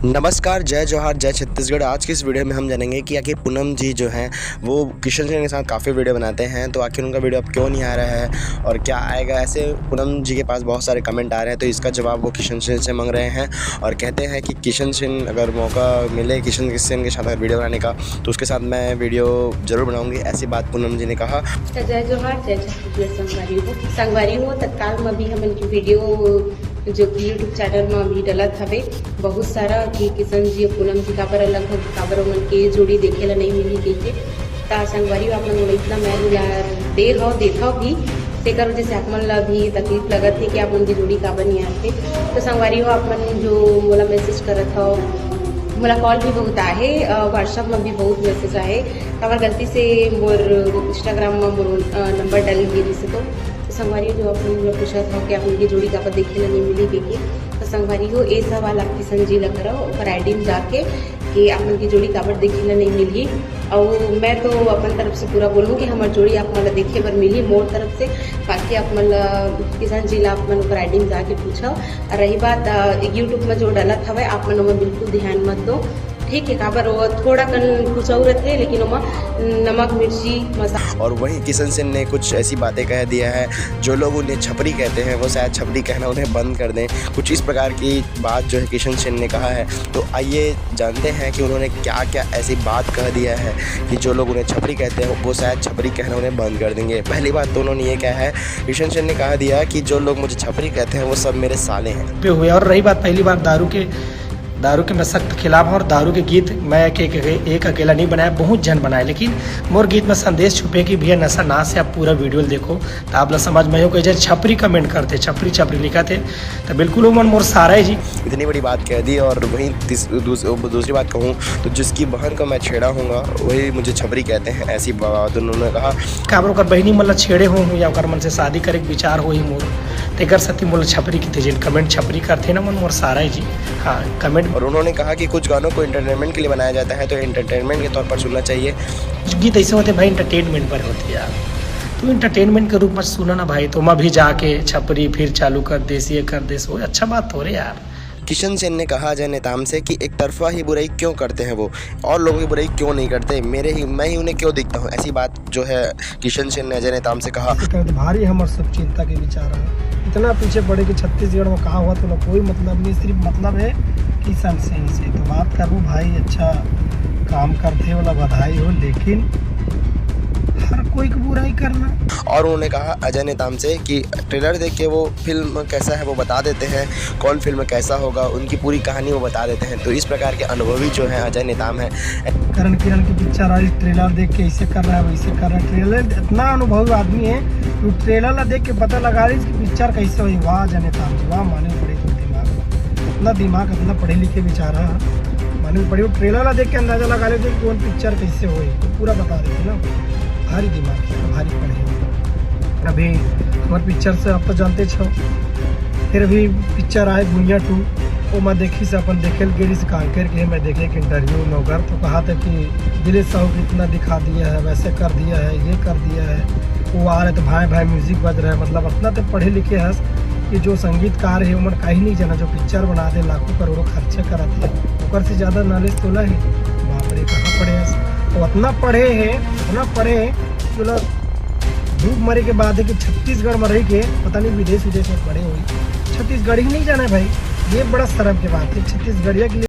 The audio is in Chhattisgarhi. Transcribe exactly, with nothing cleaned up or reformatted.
नमस्कार, जय जोहार, जय छत्तीसगढ़। आज की इस वीडियो में हम जानेंगे कि आखिर पूनम जी जो हैं, वो किशन सेन के साथ काफ़ी वीडियो बनाते हैं, तो आखिर उनका वीडियो अब क्यों नहीं आ रहा है और क्या आएगा। ऐसे पूनम जी के पास बहुत सारे कमेंट आ रहे हैं, तो इसका जवाब वो किशन सेन से मांग रहे हैं और कहते हैं कि किशन सेन, अगर मौका मिले किशन सेन के साथ अगर वीडियो बनाने का, तो उसके साथ मैं वीडियो जरूर बनाऊंगी, ऐसी बात पूनम जी ने कहा। जय जोहार, जय छत्तीसगढ़ संगवारी हो। संगवारी हो, तत्काल में भी हमन की वीडियो जो कि YouTube चैनल में अभी डलत हवे, बहुत सारा कि किशन जी अउ पूनम जी काबर अलग हो, काबर ओमन के जोड़ी देखे ला नहीं मिली कहिके। त संगवारी हो, आप मन मोला इतना महत्व ला दे हव, देथव भी, तेकर वजह से आप मन ला भी तकलीफ लगत हे कि आप मन की जोड़ी काबर नहीं आथे। तो संगवारी हो, आप मन जो मोला मैसेज करत हव, मोला कॉल भी बहुत आहे, अ, WhatsApp में भी बहुत मैसेज आहे। काबर गलती से मोर Instagram में मोर, अ, नंबर डल गे रहिस हे तो तो संगवारी हो, जो आप मन मोला पूछत हव कि आप मन के जोड़ी काबर देखे ला नहीं मिली कहिके, तो संगवारी हो, ए सवाल आप किशन जी ला करव, ओकर आईडी में जाके कि आप मन के जोड़ी काबर देखे ला नहीं मिलही। अउ मैं तो अपन तरफ से पूरा बोलूँ कि हमर जोड़ी आप मन ला देखे बर मिलही मोर तरफ से। बाकी आप मन ला, किशन जी ला आप मन ओकर आईडी में जाके पूछव। अउ रही बात, अ, YouTube में जो डलत हवय, आप मन ओमा बिल्कुल ध्यान मत दो। ठीक है, काबर वो थोड़ा कन कुछ और रहते हैं, लेकिन ओमा नमक, मिर्ची, मसाला। और वहीं किशन सेन ने कुछ ऐसी बातें कह दिया है, जो लोग उन्हें छपरी कहते हैं, वो शायद छपरी कहना उन्हें बंद कर दें। कुछ इस प्रकार की बात जो है किशन सेन ने कहा है। तो आइए जानते हैं कि उन्होंने क्या-क्या ऐसी बात कह दिया है कि जो लोग उन्हें छपरी कहते हैं, वो शायद छपरी कहना उन्हें बंद कर देंगे। पहली बात तो उन्होंने ये कहा है, किशन सेन ने कहा दिया कि जो लोग मुझे छपरी कहते हैं, वो सब मेरे साले हैं। पे हुए। और रही बात पहली बार दारू के, दारू के मैं सख्त खिलाफ हूँ और दारू के गीत मैं एक, एक, एक अकेला नहीं बनाया, बहुत जन बनाए, लेकिन मोर गीत में संदेश छुपे कि भैया नशा ना से आप पूरा वीडियो देखो, तो आप लोग समझ में हो कि जे छपरी कमेंट करते, छपरी, छपरी लिखा थे, तो बिल्कुल ओमन मोर सारा है जी। इतनी बड़ी बात कह दी। और वहीं तीस-, दूस-, दूसरी बात कहूँ तो जिसकी बहन को मैं छेड़ा हूँगा, वही मुझे छपरी कहते हैं, ऐसी बात उन्होंने कहा। काबर ओकर बहिनी मन ला छेड़े हो या ओकर मन से शादी करे के विचार होही मोर, तेकर सेती मोला छपरी किथे, जेन कमेंट छपरी करथे ना मन मोर सारा है जी। हाँ, कमेंट। और उन्होंने कहा कि कुछ गानों को एंटरटेनमेंट के लिए बनाया जाता है, तो एंटरटेनमेंट के तौर पर सुनना चाहिए। कुछ गीत ऐसे होते भाई, एंटरटेनमेंट पर होते यार, तो एंटरटेनमेंट के रूप में सुनो ना भाई, तुम अभी जाके छपरी फिर चालू कर देस, ये कर देस, वो अच्छा बात थोरे यार। किशन सेन ने कहा अजय नेताम से कि एक तरफा ही बुराई क्यों करते हैं वो, और लोगों की बुराई क्यों नहीं करते, मेरे ही, मैं ही उन्हें क्यों दिखता हूँ, ऐसी बात जो है किशन सेन ने अजय नेताम से कहा। इसे कहते भारी हमर सब चिंता के विचार है। इतना पीछे पड़े कि छत्तीसगढ़ में का हुआ तो कोई मतलब नहीं, सिर्फ मतलब है किशन सेन से। तो बात करूँ भाई, अच्छा काम करते वाला बधाई हो, लेकिन हर कोई की बुराई करना। और उन्होंने कहा अजय नेताम से कि ट्रेलर देख के वो फिल्म कैसा है वो बता देते हैं, कौन फिल्म कैसा होगा, उनकी पूरी कहानी वो बता देते हैं। तो इस प्रकार के अनुभवी जो है अजय नेताम है। करण किरण की पिक्चर आई, ट्रेलर देख के ऐसे कर रहा है, वैसे कर रहा है। ट्रेलर इतना अनुभवी आदमी है, वो ट्रेलर ला देख के पता लगा रही कि पिक्चर कैसे हुई। वाह अजय नेताम जी, वाह, माने पड़े तो दिमाग, इतना दिमाग, इतना पढ़े लिखे बेचारा, माने पड़े। वो ट्रेलर ला देख के अंदाजा लगा लेते कि कौन पिक्चर कैसे हुई, तो पूरा बता देते ना। भारी दिमाग है, भारी पढ़े। अभी हमारे पिक्चर से आप तो जानते छो, फिर अभी पिक्चर आए गुनिया टू, वो मैं देखी से अपन देखे गेली से कांकेर के, मैं देखे एक इंटरव्यू में ओकर, तो कहा था कि दिलीप साहू कितना दिखा दिया है, वैसे कर दिया है, ये कर दिया है, वो आ रहे तो भाई भाई म्यूजिक बज रहा है, मतलब इतना तो पढ़े लिखे हस कि जो संगीतकार है उमन कहीं नहीं जाना, जो पिक्चर बना दे, लाखों करोड़ों खर्चे करत है, ओकर से ज्यादा नॉलेज तो नहीं। बाप रे, कहाँ पढ़े हस? तो इतना पढ़े है, इतना पढ़े है, मतलब डूब मरे के बाद है कि छत्तीसगढ़ में रह के पता नहीं विदेश विदेश में पढ़े हुई, छत्तीसगढ़ ही नहीं जाना है भाई। ये बड़ा शर्म की बात है, छत्तीसगढ़िया के लिए